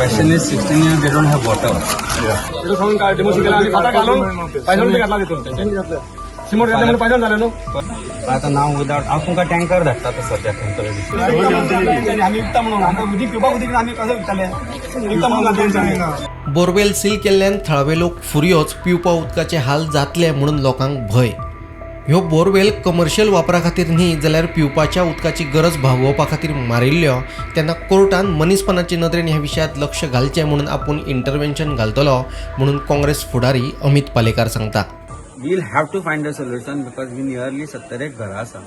Question is 16 years they don't have water. तितून सांगून काय डेमोशन केलं आम्ही फातर घालून पायजण बी घातला तितून सिमोट घातल्या म्हणून पायजण झालं न्हू. आता नाव विदाउट हांव तुमकां टँकर धाडटा आतां सद्याक टेंपररी. आमी विकता म्हणून आमकां उदीक पिवपाक उदीक ना, आमी कसो विकताले, विकता म्हणून तेंच्यांनी. बोरवेल सील केल्ल्यान थळावे लोक फुरयोच. पिवपा उदकाचे हाल जातले म्हणून लोकांक भंय. ह्यो बोरवेल कमर्शियल वापरा खातीर न्ही जाल्यार पिवपाच्या उदकाची गरज भागोवपा खातीर मारिल्ल्यो. तेन्ना कोर्टान मनीसपणाचे नदरेन ह्या विशयांत लक्ष घालचें म्हणून आपूण इंटरवेन्शन घालतलो म्हणून काँग्रेस फुडारी अमित पालेकार सांगता. We'll have to find a solution because we nearly 70 एक घरां आसा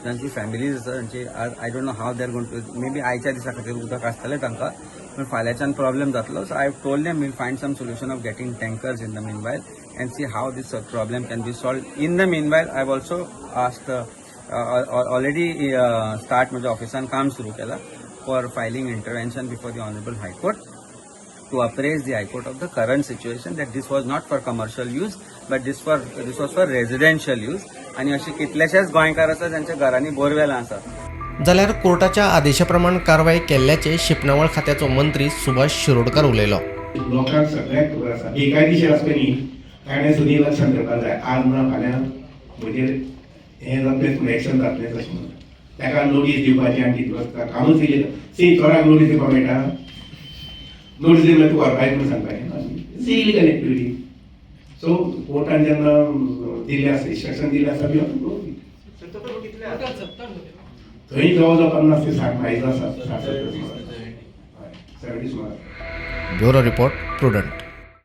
जांची फॅमिलीज आसा तांची. I don't know how they are going to. Maybe आयच्या दिसा खातीर उदक आसतलें तांकां, पूण फाल्यांच्यान प्रॉब्लेम जातलो. So I told them we'll find some solution of getting tankers in the meanwhile and see how this problem can be solved. In the meanwhile, I also asked, already start म्हज्या ऑफिसान काम सुरू केलां for filing intervention before the Honourable High Court to appraise the High Court of the current situation, that this was not for commercial use but this was for residential use. आणि असे कितलेशेच गोंयकार आसा ज्यांच्या घरांनी बोरवेलां आसा. जाल्यार कोर्टाच्या आदेशा प्रमाण कारवाय केल्ल्याचे शिंपणावळ खात्याचो मंत्री सुभाष शिरोडकर उलयलो. लोकांक सगळ्यांक खबर आसा, बेकायदेशीर आसपा न्ही, ताणें सुद्दां लक्षां करपाक जाय. आज ना फाल्यां म्हजेर हें जातलेंच म्हणून, एक्शन जातलेंच अशें म्हणून ताका नोटीस दिवपाची आनी कितें आसता कामूच इलिगल. सी, चोराक नोटीस दिवपाक मेळटा? नोटीस दिली तुका व्हरपाक म्हणून सांगपाचें. It's illegal activity. So कोर्टान जेन्ना दिल्लें आसा, इन्स्ट्रक्शन दिल्लें आसा, we have to go. थंय जवळ जवळ 50 ते 60 मायज आसा, 60 70 सुमार, हय, 70 सुमार. Bureau report, prudent.